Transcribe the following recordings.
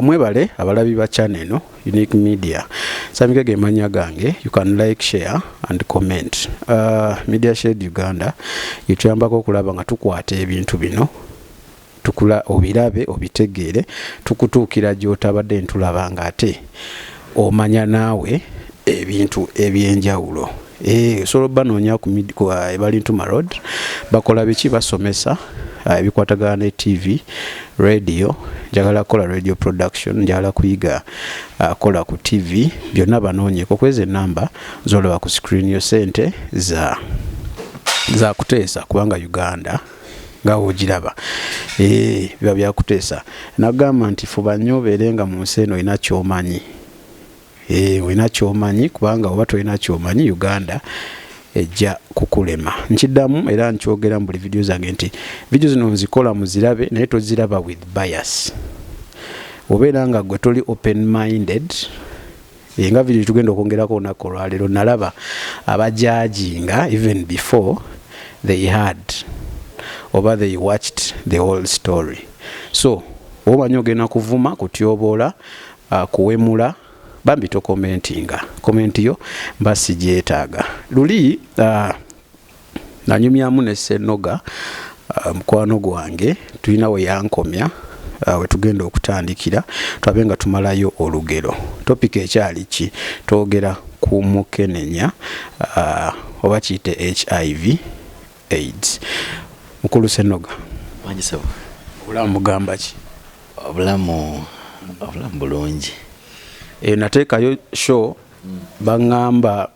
Mwebale abalabi ba channel eno Unique Media. Samike ge mannya gange. You can like, share and comment. Media Shade Uganda yetuyambako okulaba nga tukwata ebintu bino, tukula obirabe, obitegeere, tukutuukira gy'otabadde ntulaba nga ate omanya naawe ebintu ebyenjawulo. Osobola obanoonya ku Ebalintuma Road. Bakola biki? Basomesa ebikwatagana ne TV, radio. Njagala kukola radio production, njagala kuyiga kola ku TV, byonna banoonyeko kweza enamba zolaba ku screen yo. Sente za kuteesa kubanga Uganda nga wogiraba, biba byakuteesa. Nagamba nti fuba nnyo obeere nga mu nsi eno olina kyomanyi, olina kyomanyi, kubanga oba tolina kyomanyi, Uganda ejja kukulema. Nkiddamu era nkyogera mu buli vidiyo zange nti vidiyo zino nzikola muzirabe, naye toziraba with bias, obeera nga gwe toli open minded. Nga vidiyo tugenda okwongerako olunaku olwaleero, nalaba abajudginga even before they had oba they watched the whole story. So omanyi ogenda kuvuma, kutyoboola, kuwemula, bambi tocommentinga. Comment yo mba sigyetaaga. Luli nanyumyamu ne Senoga, mukwano gwange, tulina we yankomya, we tugenda okutandikira twabe nga tumalayo olugero. Topic ekyali ki? Twogera ku mukenenya, oba kiyite HIV AIDS. Mukulu Senoga. Wangi, ssebo. Obulamu bugamba ki? Obulamu bulungi. Nateekayo show, baŋŋamba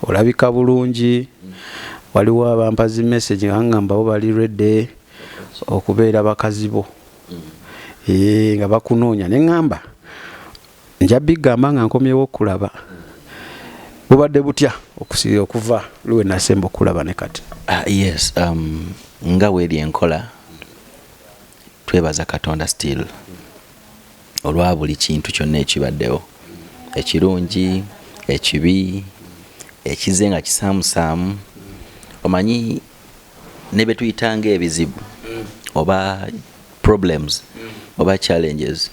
olabika bulungi. Waliwo abampa zi message nga baŋŋamba bo bali ready okubeera bakazi bo, nga bakunoonya. Ne ŋŋamba nja bigamba nga nkomyewo okulaba. Bubadde butya okuva lwe nasemba okulaba ne kati? Yes, nga weeri enkola, twebaza Katonda still olwa buli kintu kyonna ekibaddewo, ekirungi, ekibi, ekize nga kisaamusaamu. Omanyi ne bye tuyitanga ebizibu oba problems oba challenges,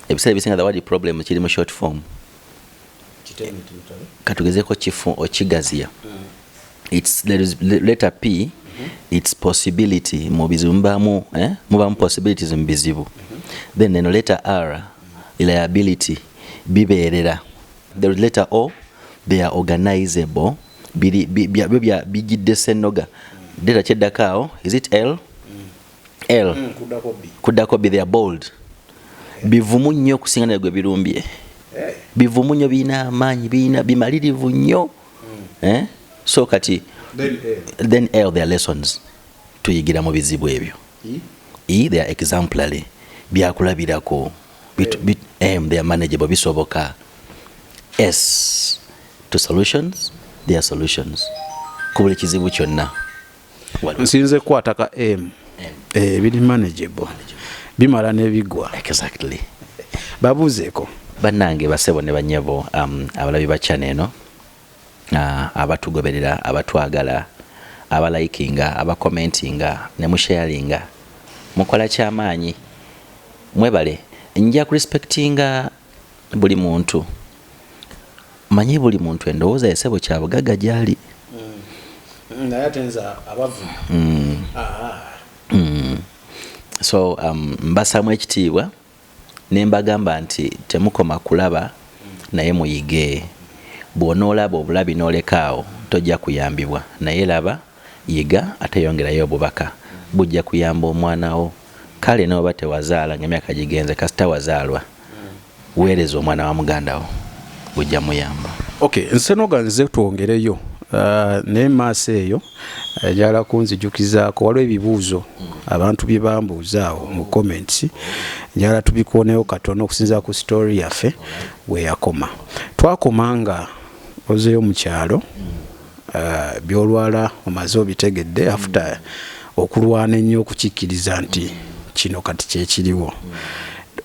ebiseera ebisinga the word problem kiri mu short form. Katugezeko kifu okigaziya, it's there is letter P, it's possibility. Mu bizibu mubamu, mubamu possibilities mu bizibu. Then eno letter R, reliability, bibeerera. There is letter O, they are organizable. Biri byo bijjidde Senoga. Letter kyeddako awo, is it L? L kuddako B, they are bold. Bivumu nnyo okusinga naye gwe birumbye. Bivumu nnyo, birina amaanyi, birina bimalirivu nnyo, eh? So kati then L, their lessons, tuyigira mu bizibu ebyo. E, they are exemplary, byakulabirako. M, they are manageable, bisoboka. S to solutions, they are solutions ku buli kizibu kyonna. Nsinze kukwata ka M. Biri manageable, bimala nebigwa. Exactly. Babuuzeeko. Bannange, basebo ne banyabo, abalabi ba channel eno, abatugoberera, abatwagala, abalikinga, abacommentinga ne musharinga, mukola kyamaanyi, mwebale. Nja kurespectinga buli muntu. Manyi buli muntu endowooza yesebo kyabugagga gyali. Naye ate nze abavuma. So mbasaamu ekitiibwa ne mbagamba nti temukoma kulaba, naye muyige. Bw'onoolaba obulabi n'olekaawo, tojja kuyambibwa. Naye laba, yiga, ate yongerayo obubaka bujja kuyamba omwana wo. Kale n'oba tewazaala ng'emyaka gigenze, kasita wazaalwa, weereza omwana wa muganda wo, bujja muyamba. Okay, Nsenoga, nze twongereyo, naye maaso eyo njagala kunzijukizaako waliwo ebibuuzo abantu bye bambuuza awo mu comments. Njagala tubikonewo katono okusinziira ku story yaffe we yakoma. Twakoma nga ozeeyo mu kyalo, byolwala omaze obitegedde after okulwana ennyo okukikkiriza nti kino kati kyekiriwo.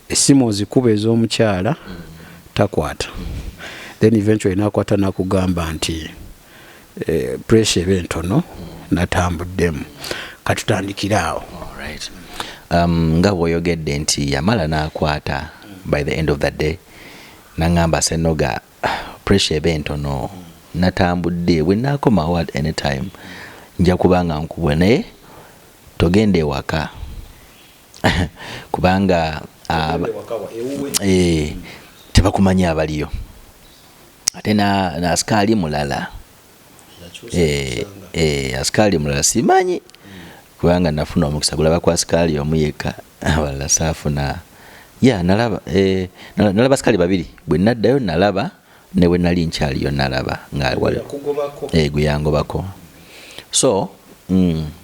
Essimu ozikuba ez'omukyala, takwata. Then eventually nakwata, nakugamba nti pressure eba entono, natambuddemu. Katutandikire awo. Alright. Nga bw'oyogedde nti yamala n'akwata, by the end of the day naŋŋamba, "Senoga, pressure eba entono, natambudde, bwe naakomawo at any time nja kuba nga nkubwa, naye togenda ewaka kubanga tebakumanyi abaliyo." Ate na asikaali mulala, asikaali mulala simanyi, kubanga nafuna omukisa gulaba ku asikaali omu yekka, abalala saafuna. Ya nalaba, nalaba asikaali babiri bwe naddayo, nalaba ne bwe nali nkyaliyo nalaba nga gwe yangobako. So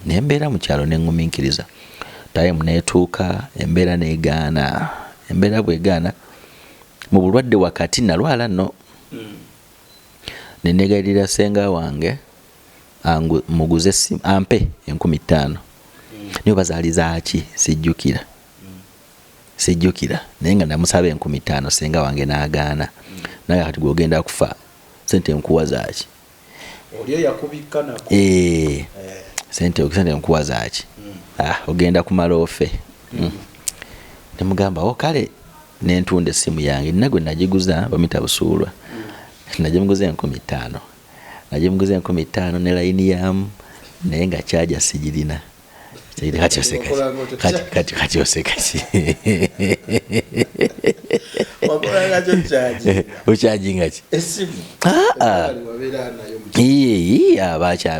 nembeera mu kyalo neŋŋumiikiriza. Time netuuka, embeera negaana. Embeera bwegaana mu bulwadde wakati, nalwala nno, nenegayirira senga wange muguze essimu, ampe 5000. Naye oba zaali zaaki sijjukira, sijjukira, naye nga namusaba 5000, senga wange n'agaana. Naye kati gwogenda kufa, sente nkuwa zaaki? Sente nkuwa zaaki? Ah, ogenda kumala ofe. Nemugamba, "O kale." Nentunda essimu yange, nina gwe nagiguza, bamita Busuulwa, nagimuguza 5000, nagimuguza 5000 ne layini yamu, naye nga kyaja sigirina. Kati oseka ki? Kati oseka ki? Okyajinga ki?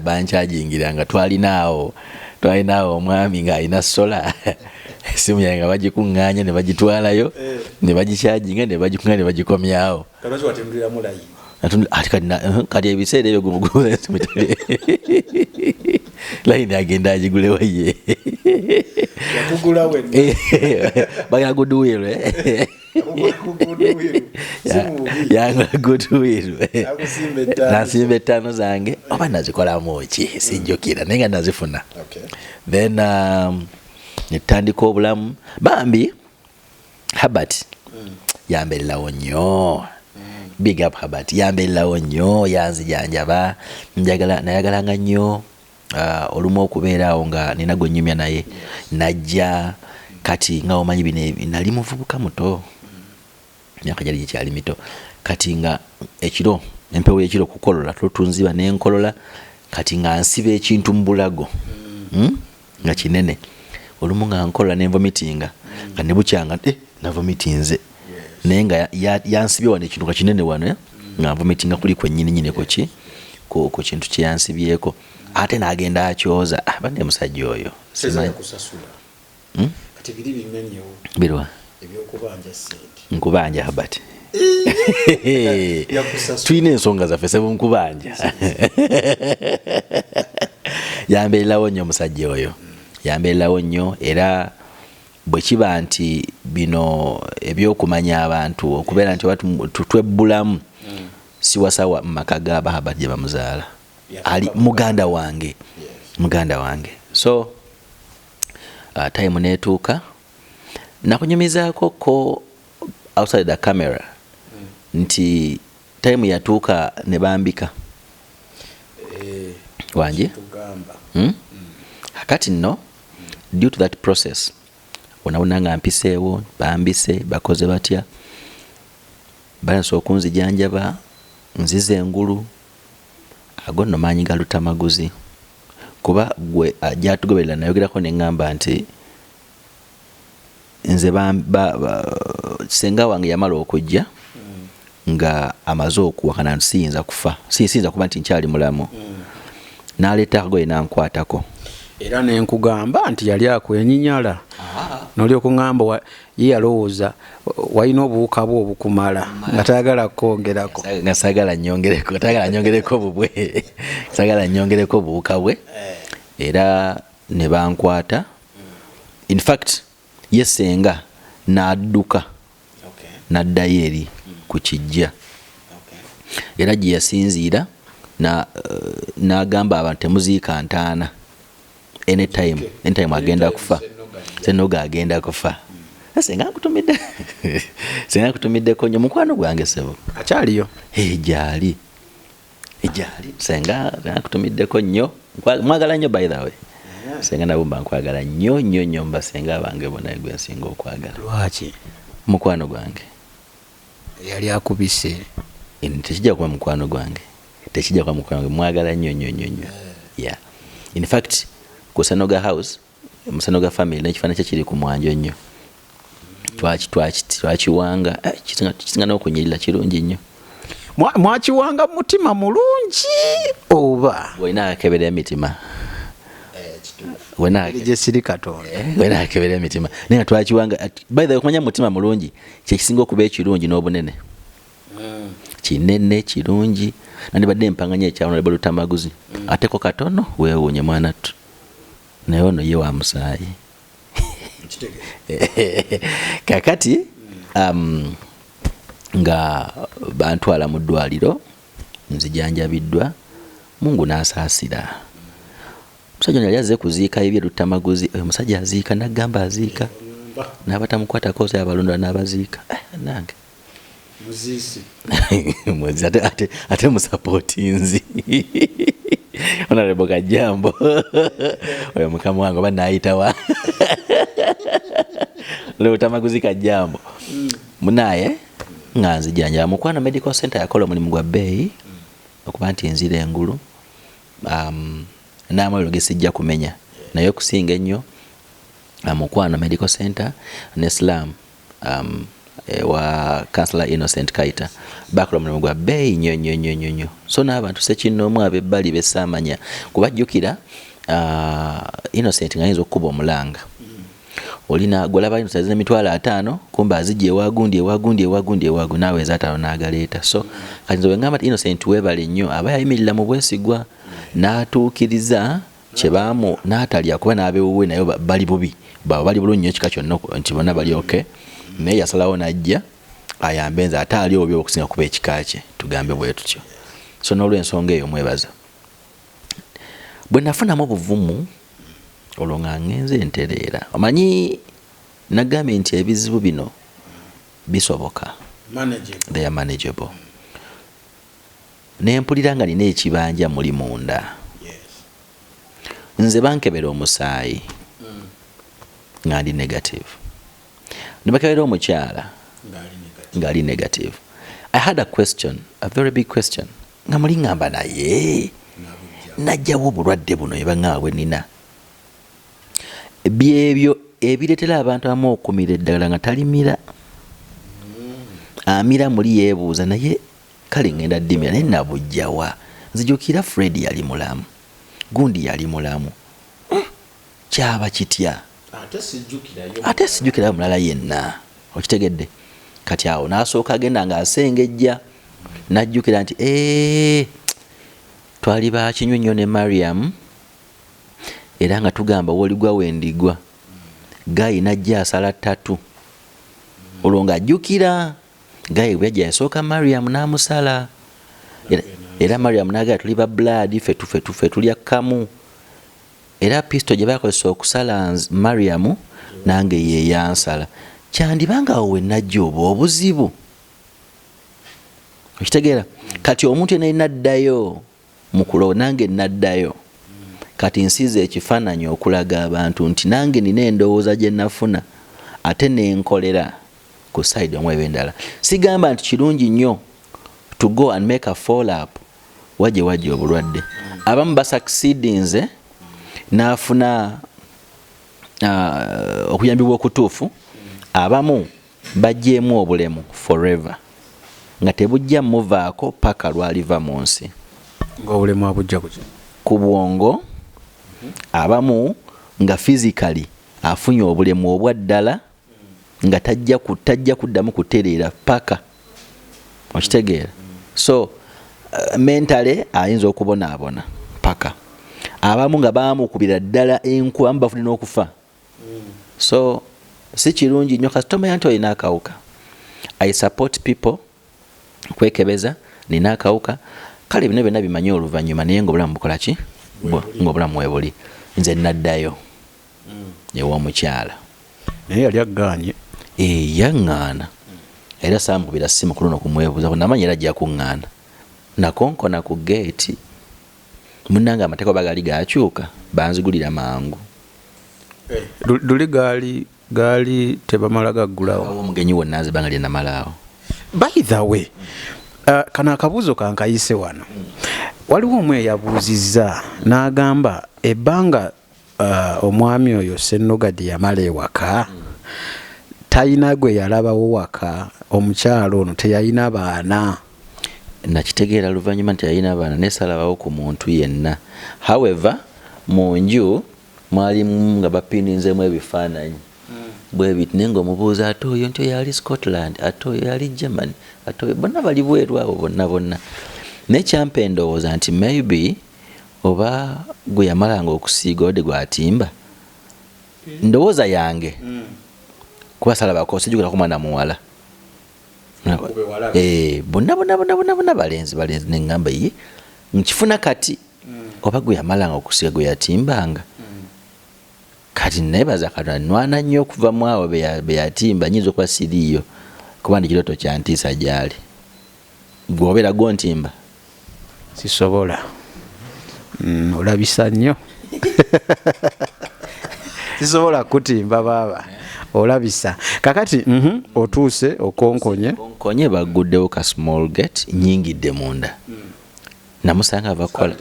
Bankyajingira nga twalinaawo omwami ng'alina solar. Esimu yange nga bagikuŋŋaanya ne bagitwalayo ne bagikyajinga ne bagikuŋŋaanya ne bagikomyawo. Ati kati ebiseera ebyo layini agenda agigulewo ye. Bagala goodwill, yangula goodwill, nasimba 5 zange, oba nazikolamu ki sijjukira, naye nga nazifuna. Then netutandika obulamu. Bambi Habert yambererawo nnyo. Big up Habert, yambererawo nnyo, yanzijanjaba. Njagala nayagalanga nnyo olumu okubeera awo nga nina gwe nnyumya naye, najja. Kati nga omanyi bino, nali muvubuka muto, myaka gyali gikyali mito. Kati nga ekiro, empewo y'ekiro, kukolola tutunziba nenkolola. Kati nga nsiba ekintu mu bulago, Nga kinene. Olumu nga nkolola nenvomitinga, nga nebukyanga navomitinze, naye nga yansibye wano ekintu nga kinene wano, eh? Nga nvomitinga kuli kwennyini nyini kuki, ku kintu kyeyansibyeko, ate n'agenda akyoza. Ah, banne musajja oyo. Hmm? Birwa nkubanja Habert, tulina ensonga zaffe sebo, nkubanja. Yambeererawo nnyo omusajja oyo, yambeererawo nnyo. Era bwe kiba nti bino ebyokumanya abantu okubeera nti oba twebbulamu, siwasawa mu maka ga Bahabat gye bamuzaala, ali muganda wange, muganda wange. So time netuuka, nakunyumizaako ko outside the camera nti time yatuuka ne bambika wangi. Kati nno due to that process wonawona nga mpiseewo, bambise, bakoze batya, balansa okunzijanjaba, nziza engulu. Ago nno maanyi ga lutamaguzi, kuba gwe ajatugoberera nayogerako neŋŋamba nti nze senga wange yamala okujja nga amaze okuwakana nti siyinza kufa, siyinza kuba nti nkyali mulamu, n'aleeta akagoye nankwatako. Era nenkugamba nti yali akwenyinyala, noli okuŋŋamba ye yalowooza walina obuwuka bwe obukumala nga tayagala kukwongerako. Nga sagala nyongereko, tagala nyongereko bubwe, sagala nyongereko obuwuka bwe. Era ne bankwata. In fact ye senga n'adduka n'addayo eri ku kijja, era gye yasinziira n'agamba abantu, "Temuziika ntaana, anytime, anytime agenda kufa, Senoga agenda kufa." Senga nkutumidde, senga nkutumiddeko nnyo, mukwano gwange sebo. Akyaliyo? Gyali, gyali. Senga nkutumiddeko nnyo, mwagala nnyo by the way. Senga Nabumba nkwagala nnyo nnyo nnyo, mubasenga bange bonna gwe nsinga okwagala. Lwaki? Mukwano gwange. Yali akubise? Tekijja kuba mukwano gwange, tekijja kuba mukwano gwange. Mwagala nnyo nnyo nnyo nnyo, yeah. In fact, ku Senoga House, Musenoga family, n'ekifaananyi kye kiri ku mwanjo nnyo. Twakiwanga, kisinga n'okunyirira, kirungi nnyo. Mwakiwanga mutima mulungi oba? Olina akebera emitima. Gye siri Katonda. Wena akebera emitima, naye nga twakiwanga. By the way, okumanya mutima mulungi kyekisinga okuba ekirungi n'obunene, kinene, kirungi. Nandibadde empanganya ekya Honorable Lutamaguzi, ateko katono weewuunye mwana ttu, naye ono ye wa musaayi. Kakati nga bantwala mu ddwaliro, nzijanjabiddwa, Mungu n'asaasira. Omusajja ono yali azze kuziika ebye Lutamaguzi. Oyo omusajja aziika, naggamba aziika n'abatamukwatako, osa abalondola n'abaziika. Nange mwezi ate musupportinzi Honorable Kajambo oyo mukama wange, oba naayitawa Lutamaguzi Kajambo munaye. Nga nzijanjaba, Mukwano Medical Center yakola omulimu gwa bbeeyi okuba nti nzira engulu, n'amalwaliro gesijja kumenya, naye okusinga ennyo Mukwano Medical Center ne Slam ewa Councillor Innocent Kaita bakola omulimu gwa bbeeyi nnyo nnyo nnyo nnyo nnyo. So n'abantu sekinnoomu ab'ebbali besaamanya kubajjukira, Innocent nga ayinza okukuba omulanga, olina gwolaba Innocent azina 50,000, kumbe azijja ewagundi, ewagundi, ewagundi, ewagu, naawe eza 50 n'agaleeta. So kati nze wengamba nti Innocent weebale nnyo, aba yayimirira mu bwesigwa n'atuukiriza kyebamu n'atalya, kuba n'abewuwe naye bali bubi, baba bali bulungi nnyo, ekika kyonna nti bonna bali okay, naye yasalawo n'ajja ayambe nze, ate ali obubi okusinga kuba ekika kye, tugambe bwe tutyo. So n'olwensonga eyo mwebaza. Bwe nafunamu obuvumu olwo nga ngenze ntereera, omanyi nagambye nti ebizibu bino bisoboka, they are manageable. Nempulira nga nina ekibanja muli munda. Nze bankebera omusaayi nga ndi negative, ne bakebera omukyala ng'ali negative. I had a question, a very big question, nga muli ŋŋamba, naye najjawo obulwadde buno ebaŋŋamba bwe nina? Byebyo ebireetera abantu abamu okumira eddagala nga talimira, amira muli yeebuuza, naye kale ŋŋenda ddimira, naye nabujjawa? Nzijukira Fred yali mulamu, gundi yali mulamu, kyaba kitya? Ate sijjukirayo mulala yenna. Okitegedde? Kati awo n'asooka agenda ng'asengejja, n'ajjukira nti ee, twali bakinywi nnyo ne Mariam, era nga tugamba woligwa wendigwa. Guy najja asala ttatu, olwo ng'ajjukira guy bwe yajja yasooka Mariam n'amusala, era Mariam n'agamba tuli ba blood, ffe tufe tulya kamu, era pistol gye bakozesa okusala Mariam nange ye yansala. Kyandibanga awo we najja oba obuzibu. Okitegeera? Kati omuntu yenna alina addayo mu kulowo, nange naddayo. Kati nsiize ekifaananyi okulaga abantu nti nange nina endowooza gye nafuna ate nenkolera ku side omu eba endala. Sigamba nti kirungi nnyo to go and make a follow up wajje wajje obulwadde. Abamu basucceedinze n'afuna okuyambibwa okutuufu, abamu bajjeemu obulemu forever nga tebujja muvaako paka lwaliva mu nsi. Ng'obulemu abujja kuki? Ku bwongo. Abamu nga physically afunye obulemu obwa ddala nga tajja kuddamu kutereera paka. Okitegeera? So mentally ayinza okubonaabona paka. Abamu nga bamukubira ddala enku, abamu bafune n'okufa. So si kirungi nnyo kasita omanya nti olina akawuka. I support people kwekebeza, nina akawuka, kale bino byonna bimanyi oluvannyuma, naye ngaobulamu bukola ki, ngaobulamu webuli. Nze naddayo ew'omukyala. Naye yali aggaanye? Yaŋŋaana, era saamukubira simu ku luno kumwebuuza, namanyi era ajja kuŋŋaana. Nakonkona ku geeti, munnange amateeka oba gali gakyuka, banzigulira mangu. Luli gaali tebamala gaggulawo. Omugenyi wonna nze banga lyenamalaawo. By the way, kano akabuuzo kankayise wano. Waliwo omu eyabuuzizza n'agamba ebbanga omwami oyo Ssennoga gye yamala ewaka, talina gwe yalabawo waka, omukyalo ono teyalina baana. Nakitegeera luvannyuma nti yalina abaana, naye salabawo ku muntu yenna. However, mu nju mwalimu nga bapininzeemu ebifaananyi bwe biti, naye ng'omubuuza ate oyo nti oyo ali Scotland, ate oyo ali Germany, ate oyo, bonna bali bweru abo bonna bonna. Naye kyampa endowooza nti maybe oba gwe yamalanga okusiiga obadde gwatimba, ndowooza yange, kuba salabako, sijjukirako mwana muwala. Bonna bonna bonna bonna bonna balenzi balenzi. Neŋŋamba ye nkifuna kati oba gwe yamalanga okusiiga gwe yatimbanga. Kati nebaza Katonda, nwana nnyo okuva mu abo be yatimba. Nyinza okuba siriiyo, kuba ndi kirooto kyantiisa gyali. Gwe obeera gwontimba? Sisobola. Olabisa nnyo, sisobola kutimba baaba, olabisa. Kakati otuuse okonkonye. Nkonye, bagguddewo ka small gate, nyingidde munda. Namusanga ava kukola.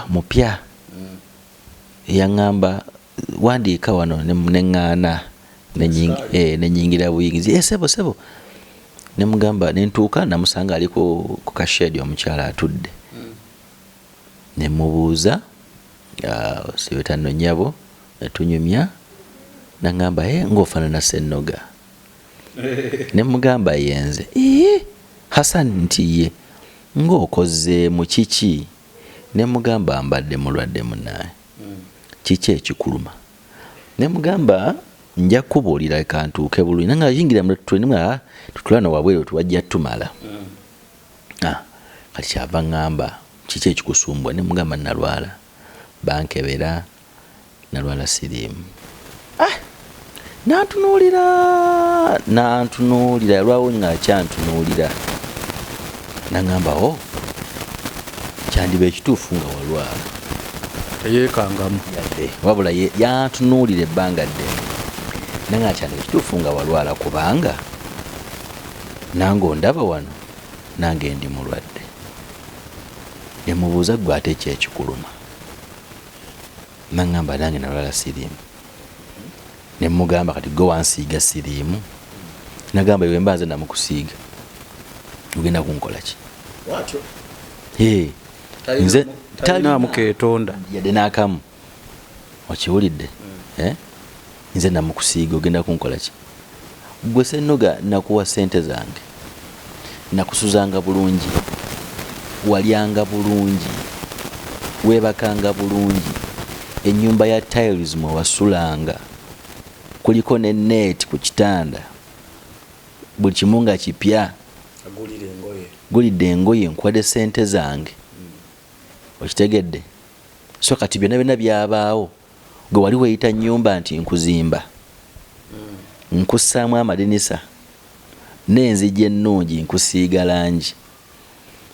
Mupya. Yaŋŋamba wandiika wano, neŋŋaana, nenyingira buyingizi. Sebo sebo, nemugamba nentuuka, namusanga ali ku kashedi, omukyala atudde. Nemubuuza, sibetano nnyabo, netunyumya. Naŋŋamba, e ng'ofaanana Ssennoga. Nemugamba yenze. Ee, Hasan? Nti ye. Ng'okozeemu kiki? Nemugamba mbadde mulwadde munaaye. Kiki ekikuluma? Nemugamba nja kubuulira kantuuke bulungi. Nanga yingira mutwe, tutula no wabweru, tuwajja tumala. Kati kyava ŋŋamba kiki ekikusumbwa? Nemugamba nalwala, bankebera, nalwala siriimu. Nantunuulira, nantunuulira, yalwawo nga akyantunuulira. Naŋŋamba, o kyandiba ekituufu nga walwala. Teyeekangamu. Yadde, wabula yantunuulira ebbanga ddene. Naŋŋamba kyandiba ekituufu nga walwala, kubanga nange ondaba wano, nange ndi mulwadde. Nemubuuza, gwe ate ki ekikuluma? Naŋŋamba nange nalwala siriimu. Nemugamba kati gwe wansiiga siriimu? Nagamba iwe mba nze namukusiiga, ogenda kunkola ki? Nze talinaamu keetonda. Yadde n'akamu, okiwulidde? Nze namukusiiga, ogenda kunkola ki? Gwe Ssennoga, nakuwa sente zange, nakusuzanga bulungi, walyanga bulungi, weebakanga bulungi, ennyumba ya tiles mwe wasulanga, kuliko ne net ku kitanda, buli kimu nga kipya, gulidde engoye, nkuwadde sente zange, okitegedde? So kati byonna byonna byabaawo, gwe wali weeyita nyumba nti nkuzimba, nkussaamu amadinisa n'enzigi ennungi, nkusiiga langi,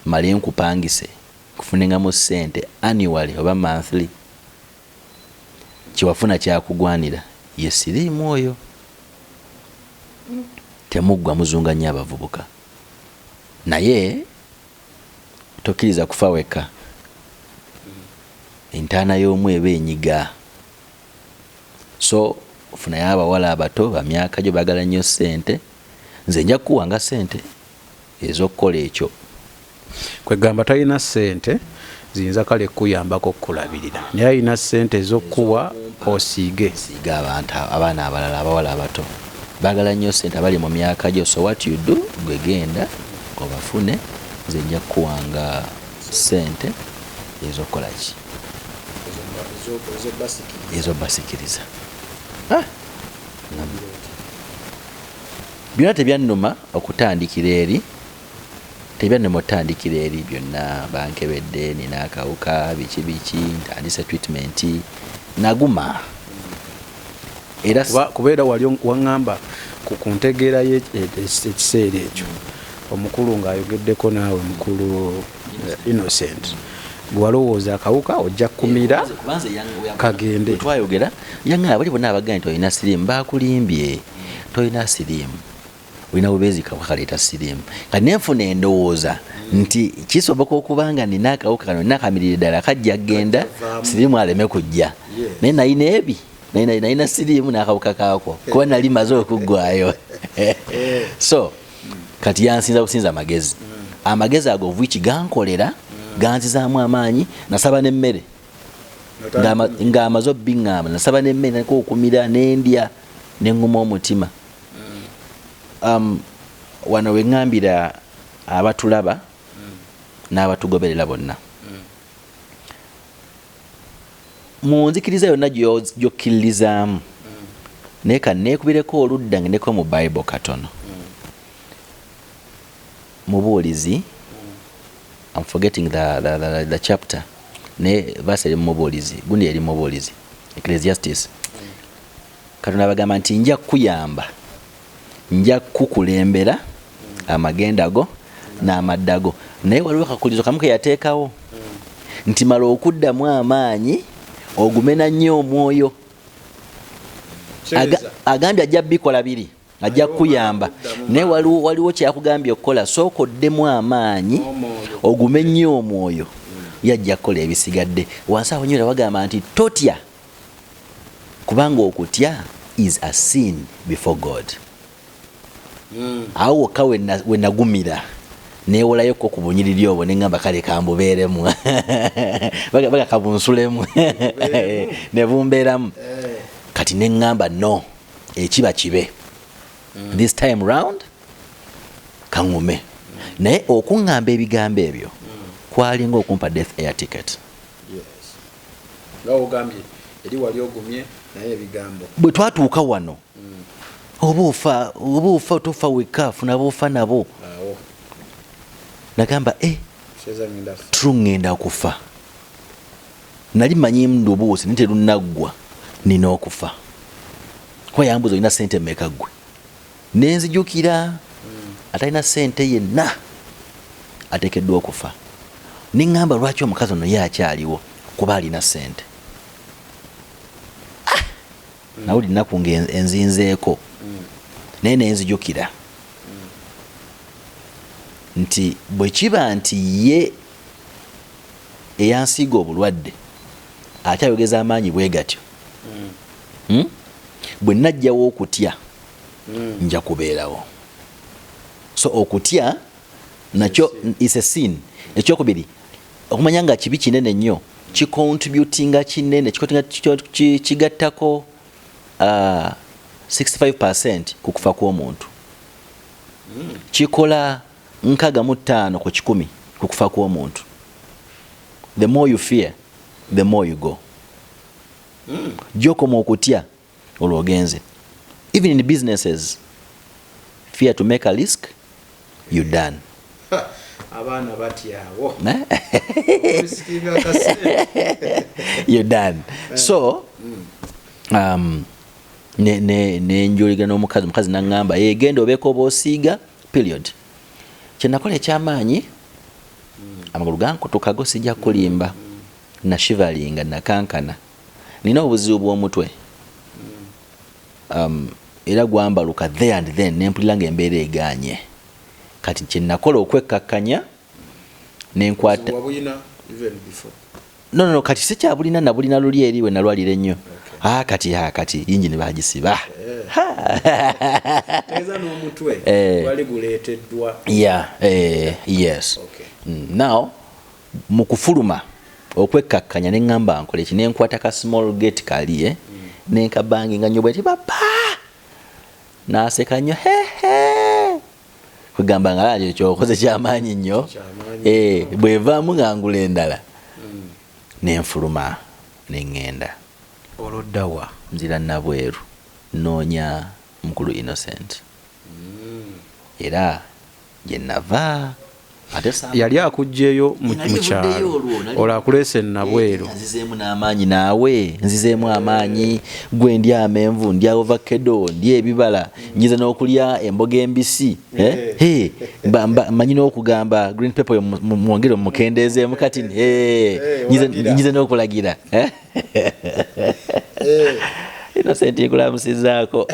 male nkupangise nkufunengamu ssente annually oba monthly. Kyewafuna kyakugwanira. Ye siriimu oyo temuggwa, muzunga nnyo abavubuka, naye tokkiriza kufa wekka. Entaana y'omu eba enyiga. So ofunayo abawala abato bamyaka gyo, baagala nnyo ssente. Nze nja kukuwanga ssente ez'okukola ekyo. Kwegamba talina ssente ziyinza kale kukuyambako okukulabirira, naye alina ssente ez'okukuwa osiige. Siiga abantu, abaana abalala abawala abato baagala nnyo ssente, abali mu myaka gyo. So what you do, gwe genda obafune, nze nja kukuwanga ssente ez'okukola ki? Ezobasikiriza. Byonna tebyannuma okutandikira eri, tebyannuma okutandikira eri. Byonna bankebedde, nina akawuka, biki biki, ntandise treatment, naguma era. Kubeera wali waŋŋamba ku ntegeera ekiseera ekyo omukulu ng'ayogeddeko naawe, mukulu Innocent. Gwalowooza akawuka ojja kumira kagende. Twayogera yaŋŋamba bali bonna abagambye nti olina siriimu bakulimbye, tolina siriimu, olina bubeezi kawuka kaleeta siriimu. Kati nenfuna endowooza nti kisoboka okuba nga nina akawuka kano nakamirire ddala kajja kgenda siriimu aleme kujja, naye nalina ebi nalina siriimu n'akawuka kaako kuba nali maze okuggwayo. So kati yansinza businza amagezi, amagezi ago which gankolera, ganzizaamu amaanyi. Nasaba n'emmere ng'amaze obbiŋŋamba, nasaba n'emmere nako okumira nendya neŋŋuma omutima. Wano we ŋŋambira abatulaba n'abatugoberera bonna, mu nzikiriza yonna gy'okkiririzaamu, naye kanneekubireko oludda ngendeko mu Bible katono, Mubuulizi, I'm forgetting the chapter, naye verse eri mu Mubuulizi, gundi eri mu Mubuulizi, Ecclesiastes. Katonda abagamba nti nja kukuyamba, nja kukulembera amagenda go n'amadda go, naye waliwo akakulizo kamu ke yateekawo nti mala okuddamu amaanyi ogumena nnyo omwoyo. Agambye ajja bikola biri, ajja kukuyamba, naye waliwo kyakugambye okukola. Sooka oddemu amaanyi, ogume nnyo omwoyo, yajja kukola ebisigadde. Wansi awo nyo bagamba nti totya, kubanga okutya is a sin before God. Awo wokka wenagumira newolayoko ku bunyiriri obwo neŋŋamba kale kambubeeremu, baga kabunsulemu ne bumbeeramu. Kati neŋŋamba no, ekiba kibe, this time round kaŋŋume. Naye okuŋŋamba ebigambo ebyo kwalinga okumpa death air ticket. Nga ogambye eri wali ogumye, naye ebigambo Bwe twatuuka wano, oba ofa oba ofa tofa wekka, funa boofa nabo. Awo. Nagamba e Kitegeeza ngenda kufa. True, ŋŋenda kufa. Nali manyi ndubuusi naye terunaggwa, nina okufa. Kuba yambuuza, olina sente mmeka ggwe? Nenzijukira atalina sente yenna ateekeddwa okufa. Neŋŋamba lwaki omukazi ono ye akyaliwo, kuba alina sente. Ah! Nawuli nnaku nga enzinzeeko, naye nenzijukira nti bwe kiba nti ye eyansiiga obulwadde akyayogeza amaanyi bwe gatyo, Bwe najjawo okutya nja kubeerawo. So okutya nakyo is a sin. Ekyokubiri, okumanya nga kibi kinene nnyo, kicontributinga kinene, kigattako 65% ku kufa kw'omuntu. Kikola 65% ku kufa kw'omuntu. The more you fear, the more you go. Gyokoma okutya olwo ogenze. Even in businesses, fear to make a risk, you done. Abaana batyawo. You done. So nenjuliga n'omukazi, omukazi naŋŋamba, "Eh, genda obeeko oba osiiga," period. Kyenakola ekyamaanyi, amagulu gankutukago, sijja kulimba, nashivalinga, nakankana. Nina obuzibu bw'omutwe, era gwambaluka there and then, nempulira nga embeera eganye. Kati kyenakola okwekkakkanya, nenkwata Wabuyina even before? No, kati sikyabulina, nabulina luli eri we nalwalira ennyo. Ah, kati ah, kati yingini bagisiba. Tegeeza n'omutwe Eh. gwali guleeteddwa. Yeah, yes. Okay. Now mu kufuluma okwekkakkanya, neŋŋamba nkole ki? Nenkwata ka small gate kali, eh? Nenkabanginga nnyo bweti, bapa naseka nnyo, hehe, kwegamba nga ekyo kyokoze kyamaanyi nnyo. Kyamaanyi. Eh, bwevaamu nga ngula endala. Nenfuluma neŋŋenda. Oloddawa? Nzira Nabweru, noonya mukulu Innocent, era gye nava. Yali akuggyeyo mu kyalo, olwo akuleese nabweru. Nzizeemu n'amaanyi, naawe nzizeemu amaanyi. Gwe ndya amenvu, ndya ovakkedo, ndya ebibala, nyiza n'okulya emboga embisi. Eh? Mmanyi n'okugamba green pepper mwongere mukendeezeemu kati nyize n'okulagira. Innocent, nkulamusizaako.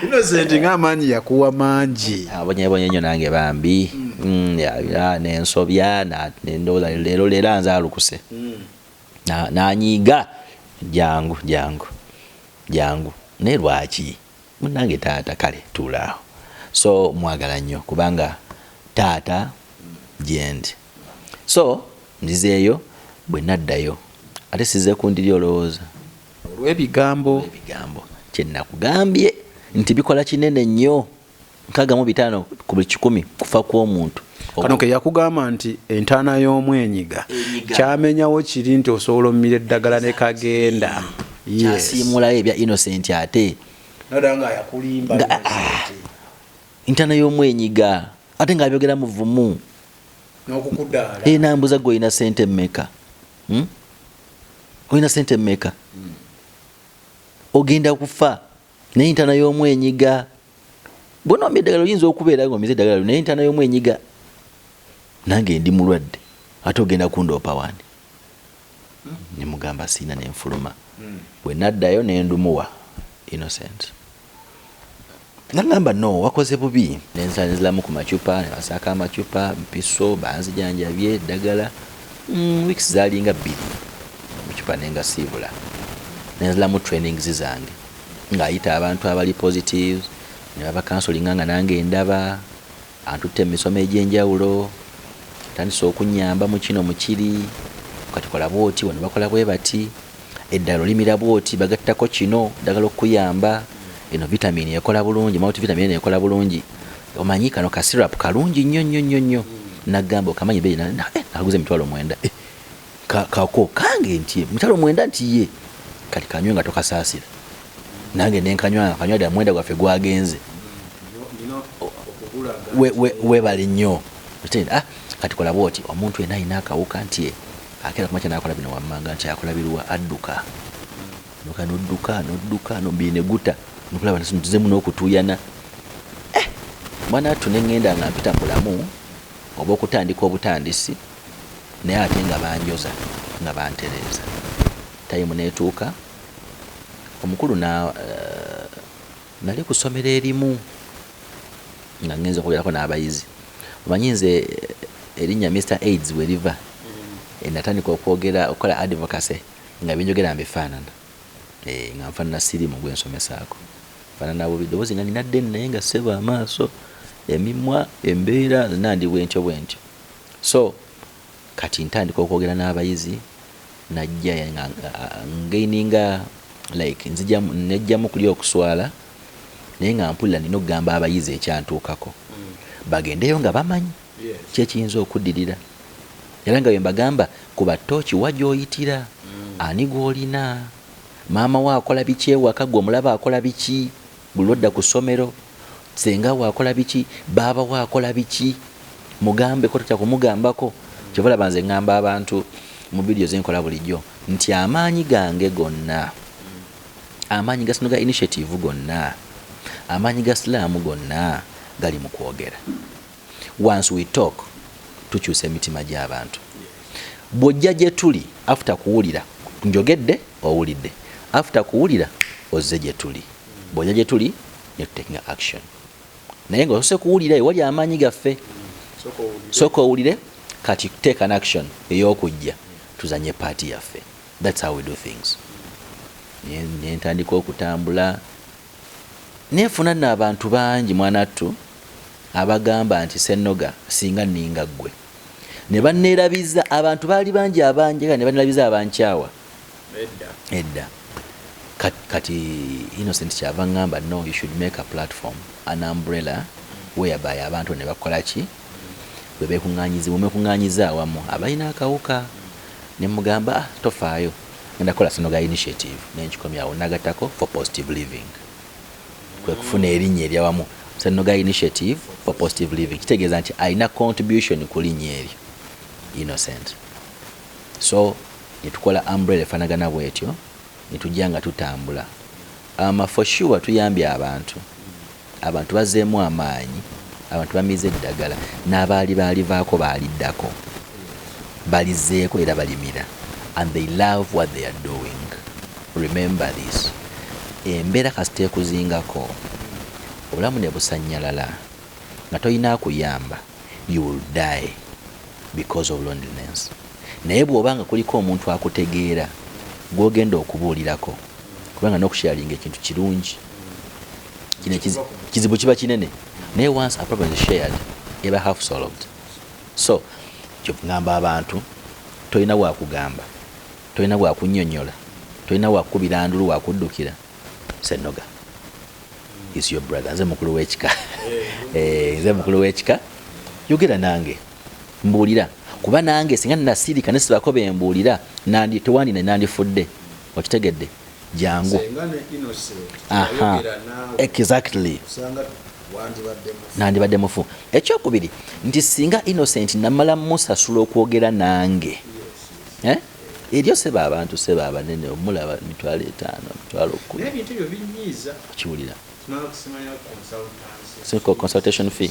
Innocent ng'amaanyi yakuwa mangi. Abonyebonye nnyo nange bambi. Nensobya, nendowooza leero leero anzaalukuse. Nanyiiga, jangu jangu jangu, naye lwaki munange taata? Kale tuulaawo. So mwagala nnyo kubanga taata gyendi. So nzizeeyo, bwe naddayo ate size kundiri, olowooza olw'ebigambo. Ebigambo kyenakugambye nti bikola kinene nnyo, 65 ku buli 100 kufa kw'omuntu. Kano ke yakugamba nti entaana y'omwenyiga kyamenyawo kiri nti osobola omumira eddagala ne kagenda. Kyasiimulayo ebya Innocent ate nga yakulimba. Ntaana y'omwenyiga ate ng'abyogera muvumu. N'okukudaala. Nambuza, gwe olina sente mmeka? Hmm? Olina sente mmeka? Ogenda kufa naye entaana y'omwenyiga bwonomya eddagala oyinza okubeera nga omize eddagala, naye entaana y'omwenyiga, nange ndi mulwadde, ate ogenda kundoopa wani? Nemugamba siina, nenfuluma. Bwe naddayo nendumuwa Innocent, nagamba, "No, wakoze bubi." Nenziramu ku macupa, nebasaako amacupa, mpiso, banzijanjabye eddagala. Weeks zalinga 2, mucupa nengasiibula, nenziramu trainings zange ng'ayita abantu abali positive ne baba counselinga, nga nange ndaba antutte mu misomo egy'enjawulo, atandise okunyamba mu kino mukiri. Kati kola bwoti, wano bakola bwe bati, eddala olimira bwoti, bagattako kino ddagala okukuyamba, eno vitamini ekola bulungi, multivitamin eno ekola bulungi, omanyi kano ka syrup kalungi nnyo nnyo nnyo nnyo. Nagamba, "Okamanyi beeyi?" Nakaguza 90,000. Kako kange nti 90,000, nti ye kati kanywe nga tokasaasira. Nange nenkanywa, nga kanywa ddala, mwenda gwaffe gwagenze. Webale nnyo. Ah, kati kola bwoti, omuntu yenna alina akawuka nti akeera kumakya nakola bino wammanga, nti akola biruwa? Adduka noka nodduka nodduka nomubiri ne guta nokulaba ntuzemu n'okutuuyana. Eh, mwana attu, neŋŋenda nga mpita mu bulamu oba okutandika obutandisi, naye ate nga banjoza nga bantereeza. Time netuuka omukulu na nali ku ssomero erimu nga ngenza okwogerako n'abayizi. Omanyi nze erinnya Mr AIDS we liva, natandika okwogera, okukola advocacy nga byenjogera mbifaanana, nga nfaanana siriimu gwensomesaako, nfaanana bubi, ddoboozi nga nina ddene, naye nga ssebo amaaso, emimwa, embeera zonna ndi bwentyo bwentyo. So kati ntandika okwogera n'abayizi, najja nga ngaininga like nzijamu, nejjamu kuli okuswala, naye nga mpulira nina okugamba abayizi ekyantuukako, bagendeyo nga bamanyi kyekiyinza okuddirira. Era nga bwe mbagamba, kuba ttooki wa gy'oyitira, ani gw'olina, maama we akola biki ewaka, gwe omulaba akola biki buli lwodda ku ssomero, senga we akola biki, baaba we akola biki, mugambeko, totya kumugambako. Kyova olaba nze ŋŋamba abantu mu vidiyo zenkola bulijjo nti amaanyi gange gonna, amaanyi ga Senoga Initiative gonna, amaanyi ga Silaamu gonna gali mu kwogera. Once we talk, tukyusa emitima gy'abantu. Bw'ojja gye tuli after kuwulira njogedde, owulidde, after kuwulira ozze gye tuli, bw'ojja gye tuli ne tutekinga action, naye nga osose kuwulira ewali amaanyi gaffe. Sooka owulire, kati take an action ey'okujja tuzanye part yaffe. That's how we do things. Nentandika okutambula, nenfuna nno abantu bangi, mwanattu, abagamba nti, "Senoga, singa nninga ggwe." Ne banneerabiza abantu baali bangi abanjega, ne banneerabiza abankyawa edda. Kati Innocent kyava ŋŋamba, "No, you should make a platform, an umbrella whereby abantu ne bakola ki, bwe bekuŋŋanyiza, bwe awamu abalina akawuka." Ne mugamba, "Ah, tofaayo, ngenda kukola Senoga Initiative." Nenkikomyawo, nagattako for positive living, kwe kufuna erinnya eryawamu. Senoga Initiative for Positive Living, kitegeeza nti alina contribution ku linnya eryo Innocent. So netukola umbrella efaanagana bwetyo, netujja nga tutambula. For sure tuyambye abantu, abantu bazzeemu amaanyi, abantu bamize eddagala, n'abaali baalivaako baaliddako, balizeeko era balimira, and they love what they are doing. Remember this, embeera kasita ekuzingako, obulamu ne busanyalala nga tolina akuyamba, you will die because of loneliness. Naye bw'oba nga kuliko omuntu akutegeera gw'ogenda okubuulirako, kubanga n'okusharinga ekintu kirungi, kino kizibu kiba kinene, naye once a problem is shared, eba half solved. So kyogamba abantu, tolina wakugamba, tolina wakunyonyola, tolina wakukubira ndulu, wakuddukira, Senoga is your brother. Nze mukulu w'ekika. Nze mukulu w'ekika, yogera nange, mbuulira, kuba nange singa nasirika nesibako bembuulira, nandi tewandine nandifudde. Okitegedde? Jangu. Senga ne Innocent yayogera naawe, osanga wandibadde mufu. Nandibadde mufu. Ekyokubiri nti singa Innocent namala musasula okwogera nange, eh? Eryo seba abantu seba abanene omulaba 50,000, 100,000. Naye ebintu ebyo binyiiza. Okiwulira? Simala kusimanya consultancy. Simple consultation fee.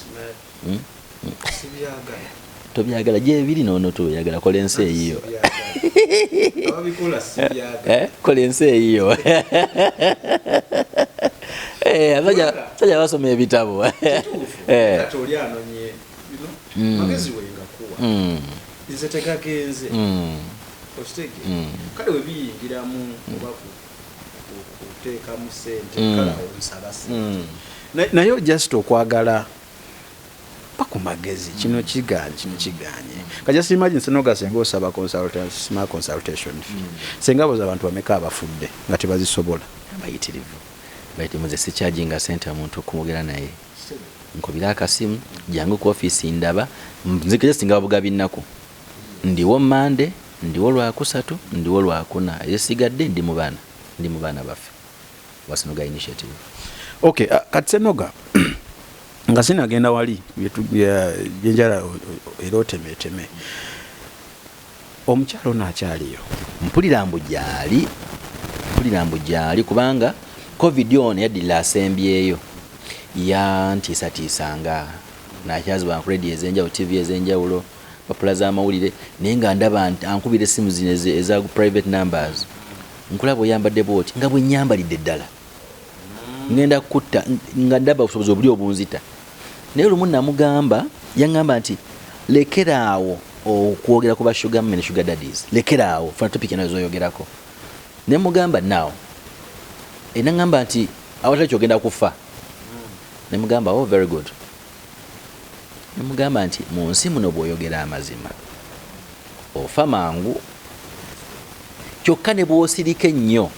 Sibyagala. Tobyagala, gyebiri nono, tobyagala, kola ensi eyiyo. Sibyagala. Ababikola sibyagala. Eh, kola ensi eyiyo. Eh, abasajja basoma ebitabo. Kituufu. Kati oli anonye magezi wengakuwa, nze tegagenze. Okitegeera? Kale we biyingiramu oba kuteekamu sente, kale awo nsaba sente. Naye just okwagala pa ku magezi, kino kiganye, kino kiganye. Ka just imagine Senoga, senga osaba consultation, consultation fee, senga boza abantu bameka abafudde nga tebazisobola? Bayitirivu, bayitirivu. Nze sikyajinga sente omuntu okumwogera naye. Nkubira akasimu, jangu ku ofiisi, ndaba nzikiriza singa babugabi nnaku. Ndiwo Mande, ndiwo Lwakusatu, ndiwo Lwakuna, ezisigadde ndi mu baana, ndi mu baana baffe wa Senoga Initiative. Okay, kati Senoga, nga sinagenda wali byenjala era otemeteme, omukyalo ono akyaliyo? Mpulira mbu gyali, mpulira mbu gyali, kubanga COVID ono yaddira asembyeyo yantiisatiisanga, nakyazibwa ku radio ez'enjawulo, TV ez'enjawulo, papula z'amawulire, naye nga ndaba nti ankubira essimu zino eza private numbers, nkulaba oyambadde bwoti, nga bwe nyambalidde ddala ngenda kutta, nga ndaba obusobozi obuli obunzita. Naye olumu namugamba, yaŋŋamba nti lekeraawo okwogera ku ba sugar mummy ne sugar daddies, lekeraawo, funa topic eno ezoyogerako. Ne mugamba now, naŋŋamba nti awatali kyogenda kufa. Ne mugamba, oh, very good. Ne mugamba nti mu nsi muno bw'oyogera amazima ofa mangu, kyokka ne bw'osirika ennyo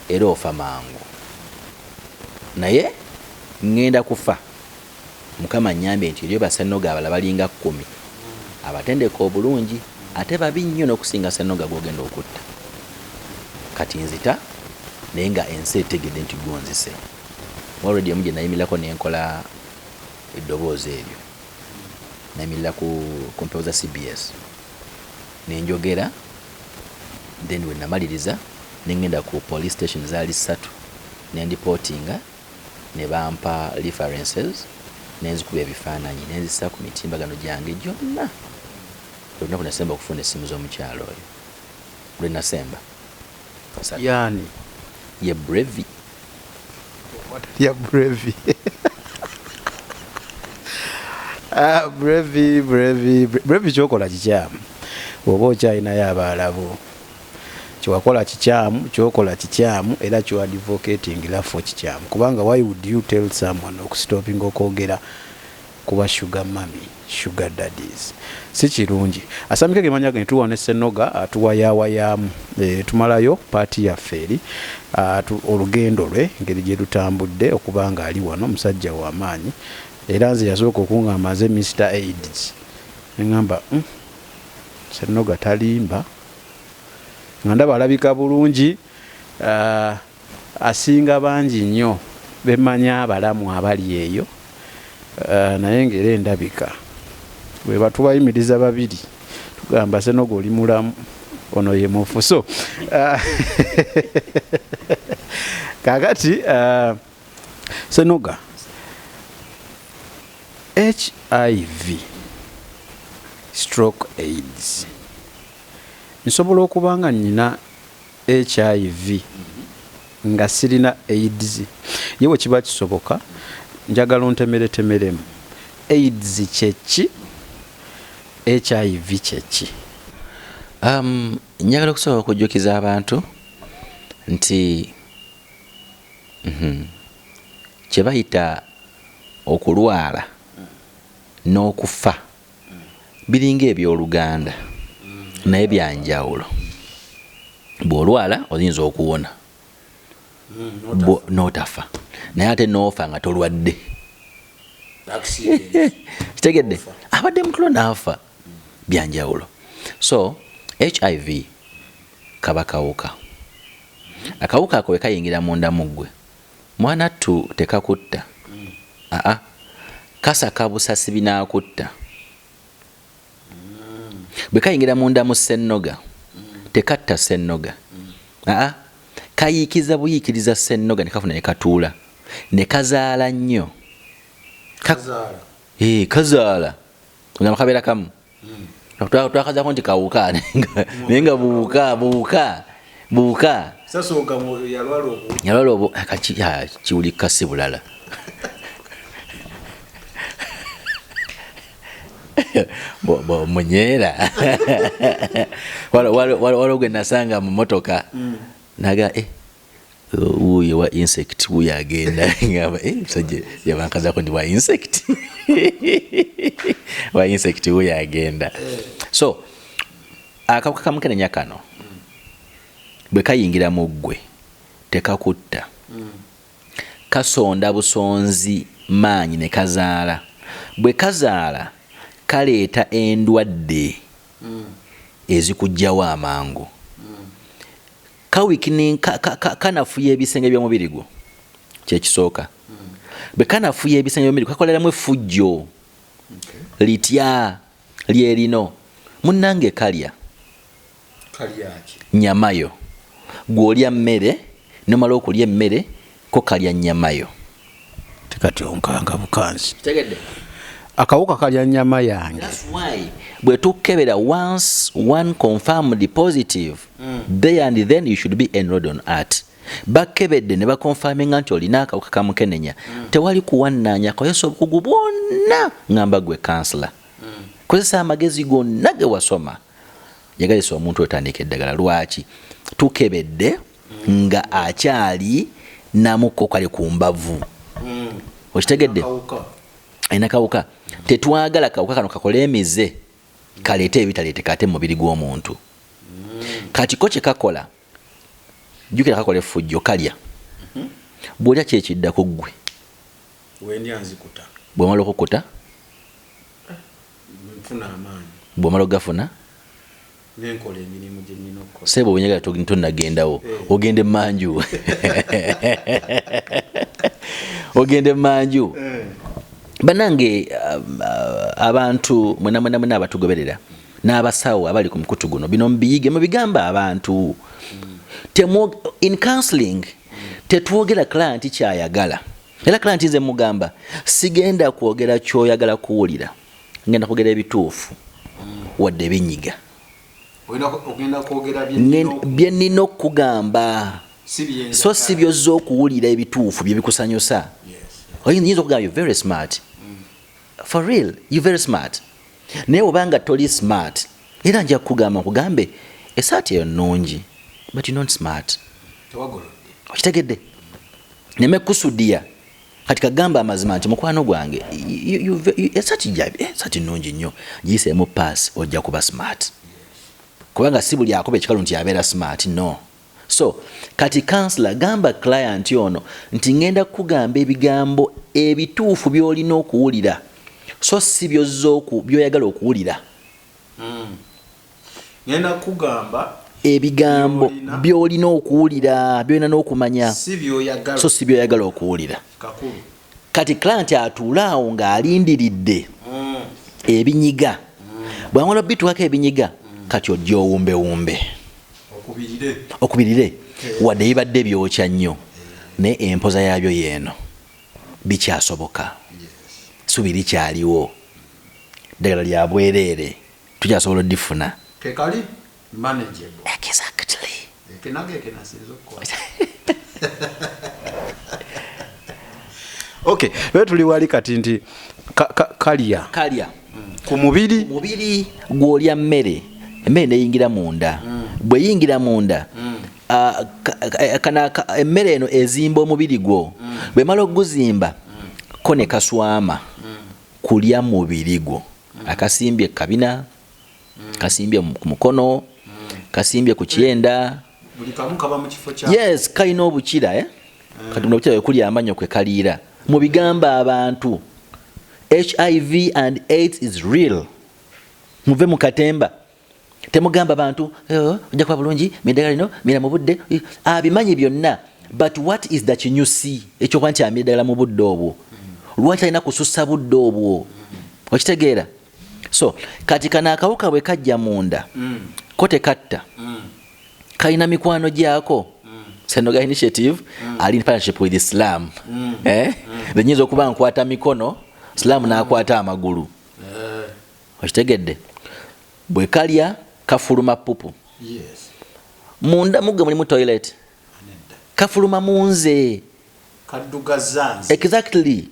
era ofa mangu. Naye ŋŋenda kufa, Mukama nnyambye nti eriyo basenoga abalala balinga 10 abatendeka obulungi, ate babi nnyo n'okusinga Senoga gw'ogenda okutta. Kati nzita, naye nga ensi etegedde nti gwonzise. Already emu gye nayimirako nenkola eddoboozi eryo, nayimirira ku mpewo za CBS nenjogera. Then we namaliriza nengenda ku police station, zaali ssatu, nendipootinga, ne bampa references, nenzikuba ebifaananyi nenzisa ku mitimbagano gyange gyonna. Olunaku nasemba okufuna essimu z'omukyalo oyo lwe nasemba. Yani? Ye Brevi. Ya Brevi. Ah, Brevi, Brevi, Brevi, kyokola kikyamu. Oba okyalinayo abaalabu, kyewakola kikyamu, kyokola kikyamu, era kyoadvocating lafo kikyamu, kubanga why would you tell someone okustopinga okwogera kuba sugar mummy, sugar daddies? Si kirungi. Asamike gemanya ge tuwa ne Senoga atuwayawayaamu. Tumalayo part yaffe eri olugendo lwe engeri gye lutambudde okuba nga ali wano, musajja w'amaanyi. Era nze yasooka okuŋŋamba nze Mr AIDS, neŋŋamba, Senoga talimba." Nga ndaba alabika bulungi, asinga bangi nnyo bemanya abalamu abali eyo. Naye ng'era endabika bwe batubayimiriza babiri tugamba Senoga oli mulamu, ono ye mufu. So kakati Senoga, HIV stroke AIDS, nsobola okuba nga nina HIV nga sirina AIDS? Ye bwe kiba kisoboka, njagala ontemeretemeremu, AIDS kyeki, HIV kyeki? Njagala okusobola okujjukiza abantu nti kye bayita okulwala n'okufa biringa ebyoluganda naye byanjawulo. Bw'olwala oyinza okuwona n'otafa, naye ate n'ofa nga tolwadde. Kitegedde, abadde mutulo n'afa, byanjawulo. So HIV kaba kawuka. Akawuka ako bwe kayingira munda mu ggwe, mwana ttu, tekakutta. Aa, kasaka busasi binaakutta. Bwe kayingira munda mu ssennoga, tekatta ssennoga. Aa, kayiikiza buyiikiriza ssennoga ne kafuna ne katuula ne kazaala nnyo. Kazaala ogamba kabeera kamu. Twakazaako nti kawuka, naye nga buwuka buwuka buwuka. Yalwala obu kiwulikka si bulala. Munyeera waliwo gwe nasanga mu motoka naga, "Eh, wuuyo wa insect, wuuyo agenda." Ngamba, "Eh, musajja yabankazako ndi wa insect, wa insect wuuyo agenda." So akawuka kamukenenya kano bwe kayingira mu ggwe, tekakutta. Kasonda busonzi maanyi ne kazaala. Bwe kazaala, kaleeta endwadde ezikugjawo amangu. Kawikini kanafuya ebisenge by'omubiri gwo, kyekisooka. Bwe kanafuya ebisenge by'omubiri, kakoleramu effujjo litya lyerino, munnange, kalya nyamayo. Gw'olya mmere, nomala okulya emmere, ko kalya nyamayo. Tekati onkanga bukanzi. Kitegedde? Akawuka kalya nyama yange. That's why bwe tukebera, once one confirmed positive, there and then you should be enrolled on ART. Bakebedde ne bakonfaminga nti olina akawuka kamukenenya, tewali kuwannaanya. Kozesa obukugu bwonna. Ngamba gwe counselor, kozesa amagezi gonna ge wasoma, yagalisa omuntu otandika eddagala. Lwaki tukebedde nga akyali namuko kale ku mbavu? Okitegedde? Alina kawuka. Tetwagala kawuka kano kakole emize, kaleete ebitaleeteka ate mu mubiri gw'omuntu. Kati ko kyekakola, jjukira, kakola effujjo, kalya. Bw'olya, kyekiddako ggwe? Wendya nzikuta. Bw'omala okukuta? Nfuna amaanyi. Bw'omala okugafuna? Nenkola emirimu gye nnina okukola. Seebo, bwenyagala tonnagendawo, ogende emanju, ogende emanju. Bannange, abantu mwena mwena mwena abatugoberera n'abasawo abali ku mukutu guno, bino mubiyige, mubigamba abantu. In counseling tetwogera client kyayagala. Era client nze mugamba, sigenda kwogera kyoyagala kuwulira, ngenda kwogera ebituufu wadde ebinyiga. Ogenda kwogera bye nnina okukugamba, so si byozza okuwulira. Ebituufu bye bikusanyusa. Oyinza okugamba, "You very smart, for real, you very smart," naye obanga toli smart, era nja kukugamba, nkugambe, "Esaati eyo nnungi, but you not smart." Okitegedde? Neme kusudiya. Kati kagamba amazima nti, "Mukwano gwange, esaati esaati nnungi nnyo, giyiseemu pass, ojja kuba smart," kubanga si buli akuba ekikalu nti abeera smart, no. So kati counselor, gamba client ono nti, "Ngenda kukugamba ebigambo ebituufu by'olina okuwulira, so si byozza by'oyagala okuwulira." Ngenda kugamba ebigambo by'olina. By'olina okuwulira, by'olina n'okumanya, si byoyagala. So si by'oyagala okuwulira. Kakulu. Kati client atuula awo ng'alindiridde ebinyiga. Bwamala obituukako ebinyiga, kati ojja owumbewumbe okubirire, wadde bibadde byokya nnyo, naye empoza yaabyo yeeno, bikyasoboka, subi likyaliwo, ddagala lya bwereere, tukyasobola odifuna. Kekali manageable. Exactly. Okay, lwe tuli wali kati nti kalya kalya ku mubiri. Mubiri gw'olya mmere, emmere neyingira munda. Bweyingira munda, emmere eno ezimba omubiri gwo. Bwemala okuguzimba, ko ne kaswama kulya mubiri gwo. Akasimbye kabina, kasimbye ku mukono, kasimbye ku kyenda. Buli kamu kaba mu kifo kya Yes, kalina obukira, eh? Kati buno obukira bwe kulya amannyo kwe kaliira. Mu bigamba abantu, HIV and AIDS is real. Muve mu katemba. Temugamba bantu, "Eh, ojja kuba bulungi, middagala lino, mira mu budde." Abimanyi byonna. But what is the kinyusi ekyokuba nti amira eddagala mu budde obwo? Lwaki alina kusussa budde obwo? Okitegeera? So kati kano akawuka bwe kajja munda, ko tekatta, kalina mikwano gyako. Senoga Initiative ali in partnership with Islam, eh? Nyinza okuba nkwata mikono, Islam n'akwata amagulu. Okitegedde? Bwe kalya, kafuluma pupu. Munda mugge mulimu toilet, kafuluma munze. Kaddugaza nze. Exactly.